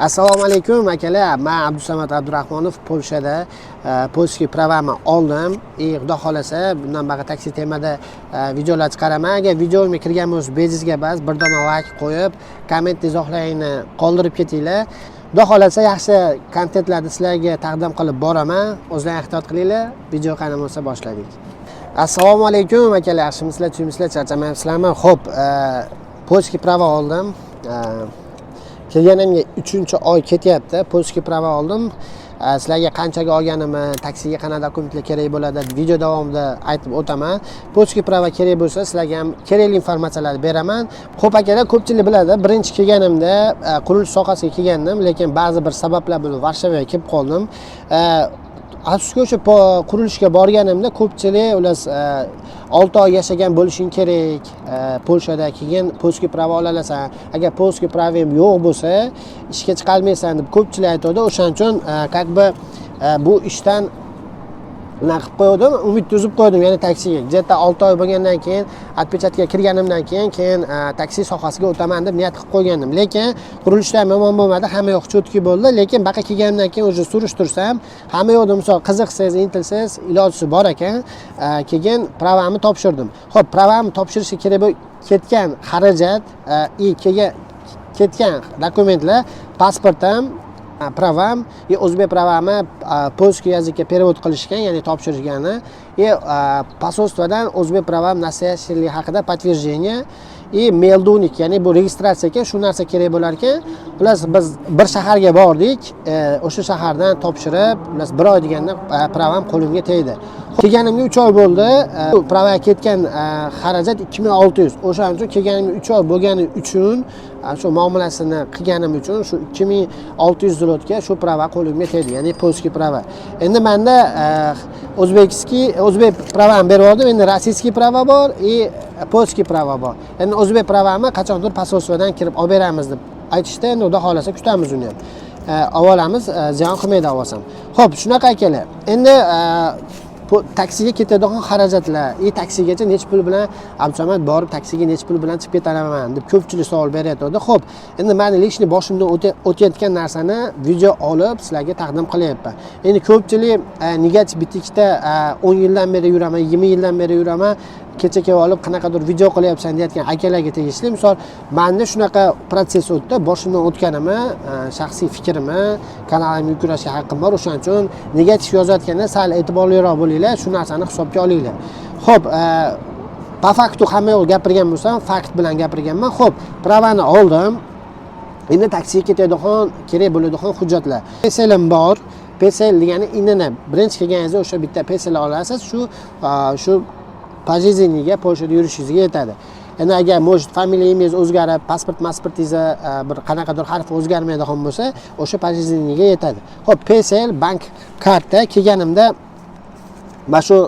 Assalomu alaykum, akalar. Man Abdusamad Abdurahmonov, Polshada польский права mni oldim и xudo xohlasa, bundan buyoq taksi temada videolar chiqaraman. Agar videomga kirgan bo'lsa, bezizga bas bir dona layk qo'yib, komment, izohlaringni qoldirib ketinglar. Xudo xohlasa, yaxshi kontentlarni sizlarga taqdim qilib boraman. O'zlaring ehtiyot qilinglar. Video qani bo'lsa, boshladik. Assalomu alaykum, akalar. Yaxshimisizlar, tuymisizlar, charchamayapsizlarmi? Xo'p, польский права oldim. Kelganimga uchinchi oy ketyapti. Польский права oldim. Sizlarga qanchaga olganimni, taksiga qanaqa dokumentlar kerak bo'ladi, video davomida aytib o'taman. Польский права kerak bo'lsa, sizlarga ham kerakli informatsiyalarni beraman. Xo'p, akalar, ko'pchilik biladi, birinchi kelganimda qurilish sohasiga kelgandim, lekin ba'zi bir sabablar bilan Varshavaga kelib qoldim. Afsuski, o'sha qurilishga borganimda ko'pchilik ular 6 oy yashagan bo'lishing kerak Polshada, keyin польский права ololasan, agar польский права ng yo'q bo'lsa, ishga chiqolmaysan deb ko'pchilik aytadi. O'shaning uchun как бы bu ishdan unaqa qilib qo'ydim, umidni uzib qo'ydim. Ya'ni taksiga где то 6 oy bo'lgandan keyin, отпечатка kirganimdan keyin taksi sohasiga o'taman deb niyat qilib qo'ygandim. Lekin qurilishda ham yomon bo'lmadi, hamma yoq четкий bo'ldi. Lekin baqa kelganimdan keyin уже surishtirsam, hamma yoqda, misol, qiziqsangiz, intilsangiz, ilojisi bor ekan. Keyin права mni topshirdim. Ho'p, права mni topshirishga kerak bo'lib ketgan xarajat и keyin ketgan dokumentlar: pasport ham, права m и o'zbek права mni польский язык ka перевод qilishgan, ya'ni topshirishgani, и посольство dan o'zbek права m настоящий ligi haqida подтверждение и meldunik, ya'ni bu registratsiya ekan, shu narsa kerak bo'lar ekan. Xullas, biz bir shaharga bordik, o'sha shahardan topshirib, xullas, bir oy deganda права m qo'limga tegdi. Kelganimga 3 oy bo'ldi. Права ga ketgan xarajat 2600. O'shaning uchun, kelganimga 3 oy bo'lgani uchun, shu muomalasini qilganim uchun shu 2600 zlotga shu права qo'limga tegdi, ya'ni польский права. Endi manda узбекский, o'zbek права mni berib oldim. Endi российский права bor и польский права bor. Endi o'zbek права mni qachondir посольство dan kirib olib beramiz deb aytishdi. Endi xudo xohlasa, kutamiz, uni ham olib olamiz, ziyon qilmaydi olib olsam. Ho'p, shunaqa, akalar. Endi taksiga ketadigan xarajatlar и taksigacha necha pul bilan, Abdusamad borib taksiga necha pul bilan chiqib ketaraman deb ko'pchilik savol beryotgandi. Ho'p, endi mani личный boshimdan o'tayotgan narsani video olib sizlarga taqdim qilyapman. Endi ko'pchilik negativ bitta ikkita 10 yildan beri yuraman, 20 yildan beri yuraman, kecha kelib olib qanaqadir video qilyapsan deyotgan akalarga tegishli. Misol, manda shunaqa protsess o'tdi, boshimdan o'tganimni, shaxsiy fikrimni kanalimga yuklashga haqqim bor. O'shaning uchun negativ yozayotganda sal e'tiborliroq bo'linglar, shu narsani hisobga olinglar. Ho'p, по факту hamma yoq gapirgan bo'lsam, fakt bilan gapirganman. Ho'p, права ni oldim. Endi taksiga ketadigan kerak bo'ladigan hujjatlar: PESELim bor. PESEL degani INN. Birinchi kelganingizda o'sha bitta PESEL olasiz, shu пожизненный ga Polshada yurishingizga yetadi. Endi agar, может, familiyangiz o'zgarib, pasport pasportingizda bir qanaqadir harf o'zgarmaydigan bo'lsa, o'sha пожизненный ga yetadi. Ho'p, PESEL, bank karta. Kelganimda mana shu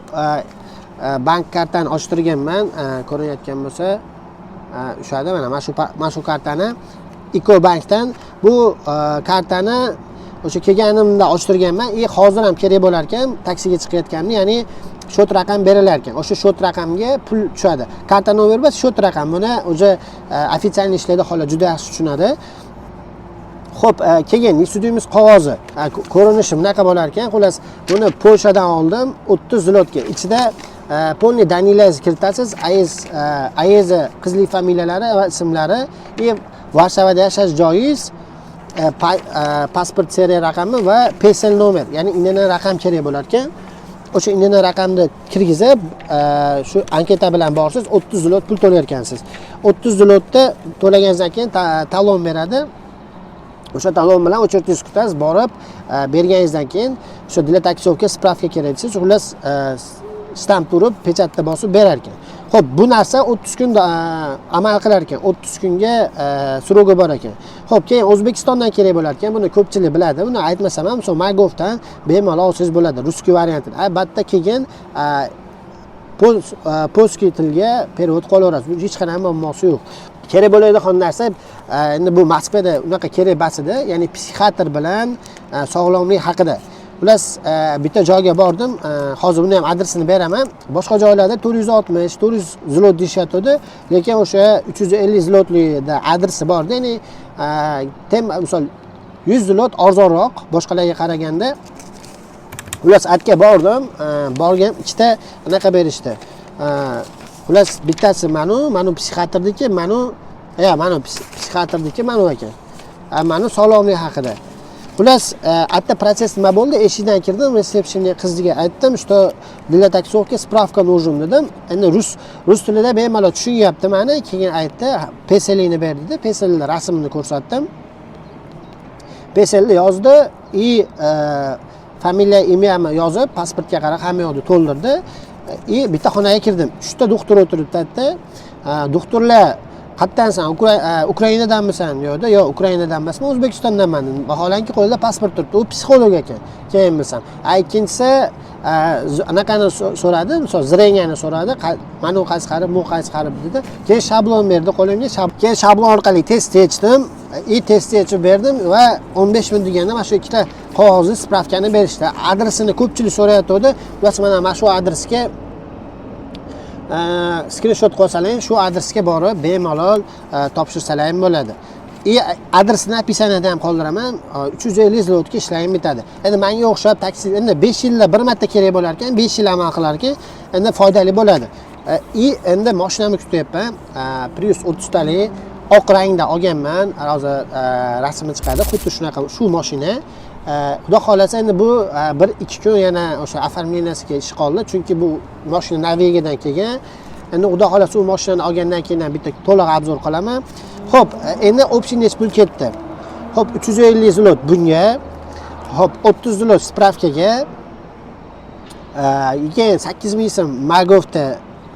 bank kartani ochtirganman. Ko'rinayotgan bo'lsa, ushadi, mana shu kartani Iko bankdan. Bu kartani o'sha kelganimda ochtirganman и hozir ham kerak bo'lar ekan taksiga chiqayotganimda, ya'ni счет raqam berilar ekan, o'sha счет raqamga pul tushadi. Karta nomer emas, счет raqam. Buni уже официальный ishlarda xolos juda yaxshi tushunadi. Ho'p, keyin несудимость qog'ozi. Ko'rinishi bunaqa bo'lar ekan. Xullas, buni Polshadan oldim 30 zlotga. Ichida полный данные laringizni kiritasiz, ayiz, qizlik familiyalari va ismlari и Varshavada yashash joyingiz, pasport seriya raqami va PESEL nomer, ya'ni INN raqam kerak bo'lar ekan. O'sha INN raqamni kirgizib, shu anketa bilan borsiz, 30 zlot pul to'lar ekansiz. 30 zlotni to'laganingizdan keyin talon beradi. O'sha talon bilan очередь kutasiz, borib berganingizdan keyin o'sha для таксовка справка kerak desangiz, xullas, shtamp urib, pechatni bosib berar ekan. Ho'p, bu narsa 30 kun amal qilar ekan, 30 kunga срок i bor ekan. Ho'p, keyin O'zbekistondan kerak bo'lar ekan. Buni ko'pchilik biladi, buni aytmasam ham, misol, MyGovdan bemalol olsangiz bo'ladi русский variantini. Albatta, keyin польский tilga перевод qilaverasiz, bu hech qanaqa muammosi yo'q. Kerak bo'ladigan narsa, endi bu Moskvada unaqa kerak emas edi, ya'ni psixiatr bilan sog'lomlik haqida. Xullas, bitta joyga bordim, hozir buni ham adresini beraman. Boshqa joylarda 460, 400 zlot deyishyotgandi, lekin o'sha 350 zlotlikda adresi borda, ya'ni tem, misol. 100 zlot arzonroq boshqalarga qaraganda. Xullas, atga bordim, borgan ikkita anaqa berishdi. Xullas, bittasi manu psixiatrdiki, manu ya manu psixiatrdiki manu ekan. Manu sog'lomlik haqida. Xullas, atda protsess nima bo'ldi? Eshikdan kirdim, resepsiyonga qizga aytdim, что для таксовки справка нужен dedim. Endi rus tilida bemalol tushunyapti mani. Keyin aytdi, PESELini ber dedi. PESELni rasmini ko'rsatdim. PESELni yozdi и familiya, имя mni yozib, pasportga qarab hamma yoqni to'ldirdi. И bitta xonaga kirdim. Uchta doktor o'tiribdi yerda. Doktorlar qayerdansan, Ukrainadanmisan yo'qda, yo'q, Ukrainadan emasman, O'zbekistondanman dedim. Vaholanki qo'lida pasport turibdi. U psixolog ekan, keyin bilsam. A ikkinchisi anaqani so'radi, misol зрения ni so'radi, mana u qaysi harf, bu qaysi harf dedi. Keyin shablon berdi qo'limga, keyin shablon orqali test yechdim, и test yechib berdim va 15 minut deganda mana shu ikkita qog'ozni, справка ni berishdi. Adresini ko'pchilik so'rayotgandi. Xullas, mana shu adresga skrinshot qilsalar, shu adresga borib bemalol topshirsalar ham bo'ladi. И adresini описание da ham qoldiraman. 350 zlotga ishlayim bitadi. Endi menga o'xshab taksi endi 5 yilda bir marta kerak bo'lar ekan, 5 yil amal qilar ekan, endi foydali bo'ladi. И endi mashinamni kutyapman. Prius 30 talik oq rangda olganman. Hozir rasmi chiqadi. Xuddi shunaqa shu mashina. Xudo xohlasa, endi bu 1-2 kun yana o'sha оформления siga ish qoldi, chunki bu mashina Norvegiyadan kelgan. Endi Xudo xohlasa, u mashinani olgandan keyin ham bitta to'liq обзор qilaman. Xo'p, endi общий necha pul ketdi? Xo'p, 350 zlot bunga, xo'p, 30 zlot справка ga, keyin 8000 so'm MyGovda,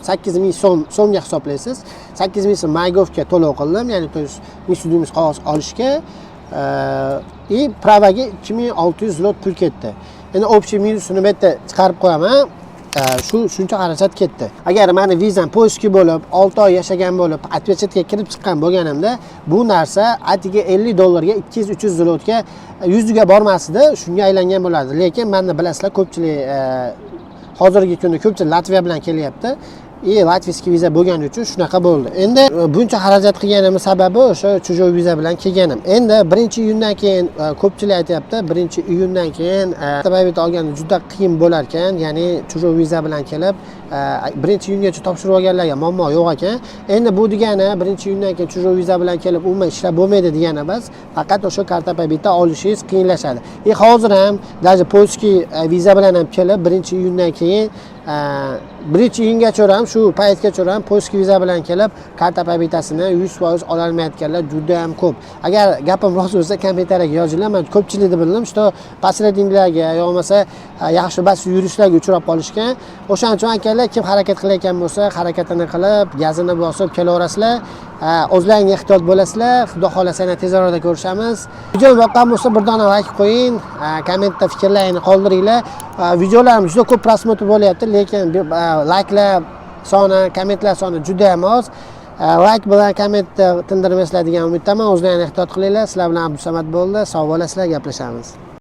8000 so'm, so'mga hisoblaysiz, 8000 so'm MyGovga to'lov qildim, ya'ni то есть несудимость qog'oz olishga и права ga 2600 zlot pul ketdi. Endi общий minusini bu yerda chiqarib qo'yaman. Shu shuncha xarajat ketdi. Agar mani vizam польский bo'lib, 6 oy yashagan bo'lib, отпечатка kirib chiqqan bo'lganimda, bu narsa atigi 50 dollarga, 200-300 zlotga, yuziga bormasdi, shunga aylangan bo'lardi. Lekin mani bilasizlar, ko'pchilik hozirgi kunda ko'pchilik Latviya bilan kelyapti. И латвийский viza bo'lgani uchun shunaqa bo'ldi. Endi buncha xarajat qilganimni sababi o'sha чужой viza bilan kelganim. Endi 1-iyundan keyin ko'pchilik aytyapti, 1-iyundan keyin pobyt olgani juda qiyin bo'lar ekan, ya'ni чужой viza bilan kelib 1-iyungacha topshirib olganlarga muammo yo'q ekan. Endi bu degani 1-iyundan keyin чужой viza bilan kelib umuman ishlab bo'lmaydi degani emas, faqat o'sha карта pobytda olishingiz qiyinlashadi. И hozir ham даже польский viza bilan ham kelib 1-iyundan keyin, 1-iyungacha ham, shu paytgacha ham польский viza bilan kelib карта pobytasini 100% ololmayotganlar juda ham ko'p. Agar gapim rost bo'lsa, kommentariyaga yozinglar. Man ko'pchilikni bildim, что посредник larga yo bo'lmasa yaxshi bas yurishlarga uchrab qolishgan. O'shaning uchun, akalar, kim harakat qilayotgan bo'lsa, harakatini qilib, gazini bosib kelaverasizlar. O'zlaringga ehtiyot bo'lasizlar. Xudo xohlasa, yana tez orada ko'rishamiz. Video yoqqan bo'lsa, bir dona layk qo'ying, kommentda fikrlaringni qoldiringlar. Videolarim juda ko'p просмотр bo'lyapti, lekin layklar soni, kommentlar soni juda ham oz. Layk bilan kommentni tindirmaysizlar degan umiddaman. O'zlaringni ehtiyot qilinglar. Sizlar bilan Abdusamad bo'ldi. Sog' bo'lasizlar, gaplashamiz.